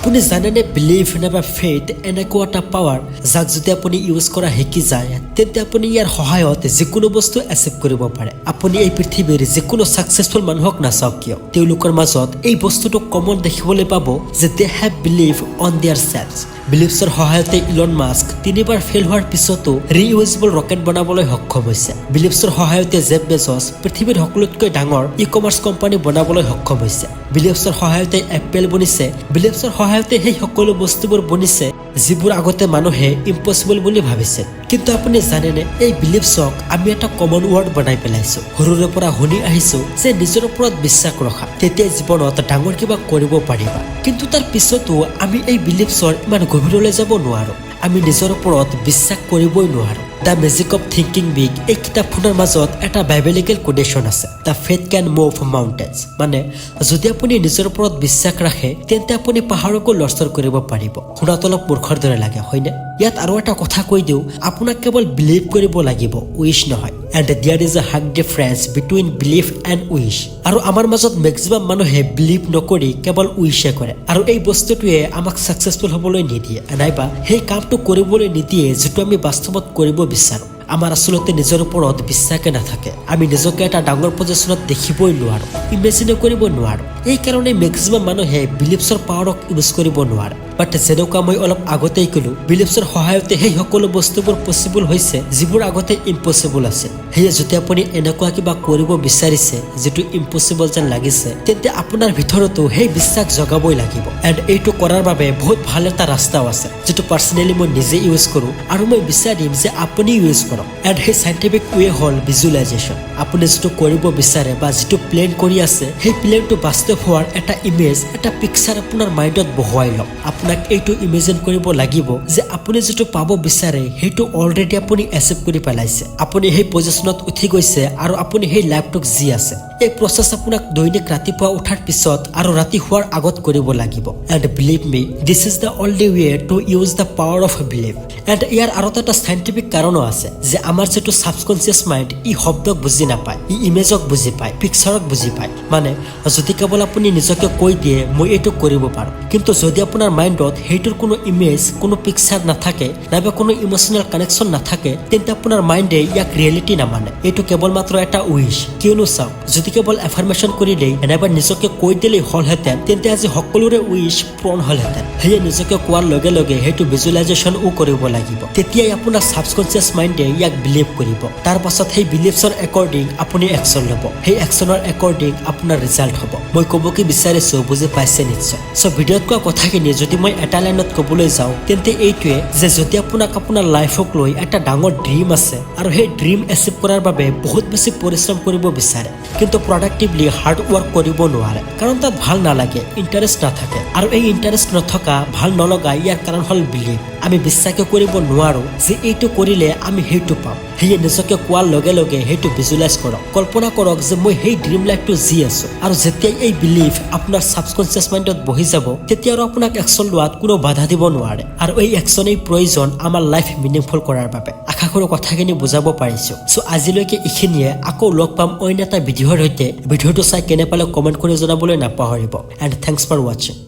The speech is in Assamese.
আপুনি জানেনে, বিলিভ নাইবা ফেইথ এনেকুৱা এটা পাৱাৰ, যাক যদি আপুনি ইউজ কৰা শিকি যায়, তেন্তে আপুনি ইয়াৰ সহায়ত যিকোনো বস্তু এচিভ কৰিব পাৰে। আপুনি এই পৃথিৱীৰ যিকোনো ছাকচেছফুল মানুহক নাচাওক কিয়, তেওঁলোকৰ মাজত এই বস্তুটো কমন দেখিবলৈ পাব যে they have belief on their self। বিলিভছৰ সহায়তে ইলন মাস্ক তিনিবাৰ ফেইল হোৱাৰ পিছতো ৰিইউজেবল ৰকেট বনাবলৈ সক্ষম হৈছে। বিলিভছৰ সহায়তে জেফ বেজছ পৃথিৱীৰ সকলোতকৈ ডাঙৰ ই কমাৰ্চ কোম্পানী বনাবলৈ সক্ষম হৈছে। বিলিভছৰ সহায়তে এপেল বনিছে। বিলিভছৰ সহায়তে সেই সকলো বস্তুবোৰ বনিছে, যিবোৰ আগতে মানুহে ইম্পচিবল বুলি ভাবিছিল। কিন্তু আপুনি জানেনে, এই বিলিভছক আমি এটা কমন ৱৰ্ড বনাই পেলাইছো। সৰুৰে পৰা শুনি আহিছো যে নিজৰ ওপৰত বিশ্বাস ৰখা, তেতিয়া জীৱনত ডাঙৰ কিবা কৰিব পাৰিবা। কিন্তু তাৰ পিছতো আমি এই বিলিভছৰ ইমান গভীৰলৈ যাব নোৱাৰো। আমি নিজৰ ওপৰত বিশ্বাস কৰিবই নোৱাৰো। The magic of thinking big এই কিতাপখনৰ মাজত এটা বাইবেলিকেল কোটেশ্যন আছে, "The faith can move mountains." মানে যদি আপুনি নিজৰ ওপৰত বিশ্বাস ৰাখে, তেন্তে আপুনি পাহাৰকো লৰচৰ কৰিব পাৰিব। শুনাত অলপ মূৰ্খৰ দৰে লাগে, হয়নে? ইয়াত আৰু এটা কথা কৈ দিওঁ, আপোনাক কেৱল বিলিভ কৰিব লাগিব, উইচ নহয়। And there is a huge difference between belief and wish। আৰু আমাৰ মাজত মেক্সিমাম মানুহে বিলিভ নকৰি কেৱল উইচে কৰে আৰু এই বস্তুটোৱে আমাক ছাকচেছফুল হ'বলৈ নিদিয়ে নাইবা সেই কামটো কৰিবলৈ নিদিয়ে, যিটো আমি বাস্তৱত কৰিব বিচাৰোঁ। আমাৰ আচলতে নিজৰ ওপৰত বিশ্বাসে নাথাকে। আমি নিজকে এটা ডাঙৰ পজিশ্যনত দেখিবই নোৱাৰোঁ, ইমেজিনে কৰিব নোৱাৰোঁ। এইকাৰণে মেক্সিমাম মানুহে বিলিভছৰ পাৱাৰক ইউজ কৰিব নোৱাৰে। বাট যেনেকুৱা মই অলপ আগতেই ক'লোঁ, বিলিভছৰ সহায়তে সেই সকলো বস্তুবোৰ পচিবল হৈছে, যিবোৰ আগতে ইম্পচিবল আছিল। সেয়ে যদি আপুনি এনেকুৱা কিবা কৰিব বিচাৰিছে, যিটো ইম্পচিবল যেন লাগিছে, তেন্তে আপোনাৰ ভিতৰতো সেই বিশ্বাস জগাবই লাগিব। এণ্ড এইটো কৰাৰ বাবে বহুত ভাল এটা ৰাস্তাও আছে, যিটো পাৰ্চনেলি মই নিজে ইউজ কৰোঁ আৰু মই বিচাৰিম যে আপুনি ইউজ কৰক। এণ্ড সেই চাইণ্টিফিক ৱে হ'ল ভিজুৱেলাইজেশ্যন। আপুনি যিটো কৰিব বিচাৰে বা যিটো প্লেন কৰি আছে, সেই প্লেনটো বাস্তৱ হোৱাৰ এটা ইমেজ, এটা পিকচাৰ আপোনাৰ মাইণ্ডত বহুৱাই লওক। আপোনাক এইটো ইমেজিন কৰিব লাগিব যে আপুনি যিটো পাব বিচাৰে, সেইটো অলৰেডি আপুনি এচিভ কৰি পেলাইছে। আপুনি সেই পজিশ্যনত উঠি গৈছে আৰু আপুনি সেই লাইফটোক জি আছে। এই প্ৰচেছ আপোনাক দৈনিক ৰাতিপুৱা উঠাৰ পিছত আৰু ৰাতি শোৱাৰ আগত কৰিব লাগিব। And believe me, this is the only way to use the power of belief। And ইয়াৰ আঁৰত এটা চাইণ্টিফিক কাৰণো আছে যে আমাৰ যিটো ছাবকনচিয়াছ মাইণ্ড, ই শব্দক বুজি নাপায়, ই ইমেজক বুজি পায়, পিকচাৰক বুজি পায়। মানে যদি কেৱল আপুনি নিজকে কৈ দিয়ে, মই এইটো কৰিব পাৰোঁ, কিন্তু যদি আপোনাৰ মাইণ্ডত সেইটোৰ কোনো ইমেজ, কোনো পিকচাৰ নাথাকে নাইবা কোনো ইম'চনেল কানেকশ্যন নাথাকে, তেন্তে আপোনাৰ মাইণ্ডে ইয়াক ৰিয়েলিটি নামানে। এইটো কেৱল মাত্ৰ এটা উইচ। কিয়নো চাওক, যদি কেৱল এফাৰ্মেশ্যন কৰিলেই নাইবা নিজকে কৈ দিলেই হ'লহেঁতেন, তেন্তে আজি সকলোৰে উইচ পূৰণ হ'লহেঁতেন। সেয়ে নিজকে কোৱাৰ লগে লগে সেইটো ভিজুৱেলাইজেশ্যনো কৰিব লাগিব। তেতিয়াই আপোনাৰ ছাবকনচিয়াছ মাইণ্ডে ইয়াক বিলিভ কৰিব। তাৰ পাছত সেই বিলিভছৰ একৰ্ডিং আপুনি একশ্যন ল'ব। সেই একশ্যনৰ একৰ্ডিং আপোনাৰ ৰিজাল্ট হ'ব। মই ক'ব কি বিচাৰিছো বুজি পাইছে নিশ্চয়। চ' ভিডিঅ'ত কোৱা কথাখিনি যদি মই এটা লাইনত ক'বলৈ যাওঁ, তেন্তে এইটোৱে যে যদি আপোনাক আপোনাৰ লাইফক লৈ এটা ডাঙৰ ড্ৰিম আছে আৰু সেই ড্ৰিম এচিভ কৰাৰ বাবে বহুত বেছি পৰিশ্ৰম কৰিব বিচাৰে, কিন্তু প্ৰডাক্টিভলি হাৰ্ড ৱৰ্ক কৰিব নোৱাৰে, কাৰণ তাত ভাল নালাগে, ইণ্টাৰেষ্ট নাথাকে। আৰু এই ইণ্টাৰেষ্ট নথকা, ভাল নলগা, ইয়াৰ কাৰণ হ'ল বিলিভ। আমি বিশ্বাসে কৰিব নোৱাৰো যে এইটো কৰিলে আমি সেইটো পাম। সেয়ে নিজকে কোৱাৰ লগে লগে সেইটো ভিজুৱেলাইজ কৰক। কল্পনা কৰক যে মই সেই ড্ৰিম লাইফটো জি আছো। আৰু যেতিয়াই এই বিলিভ আপোনাৰ ছাবকনচিয়াছ মাইণ্ডত বহি যাব, তেতিয়া আৰু আপোনাক একশ্যন লোৱাত কোনো বাধা দিব নোৱাৰে। আৰু এই একশ্যনেই প্ৰয়োজন আমাৰ লাইফ মিনিংফুল কৰাৰ বাবে। আশা কৰোঁ কথাখিনি বুজাব পাৰিছো। চ' আজিলৈকে এইখিনিয়ে। আকৌ লগ পাম অইন এটা ভিডিঅ'ৰ সৈতে। ভিডিঅ'টো চাই কেনে পালে কমেণ্ট কৰি জনাবলৈ নাপাহৰিব। And thanks for watching।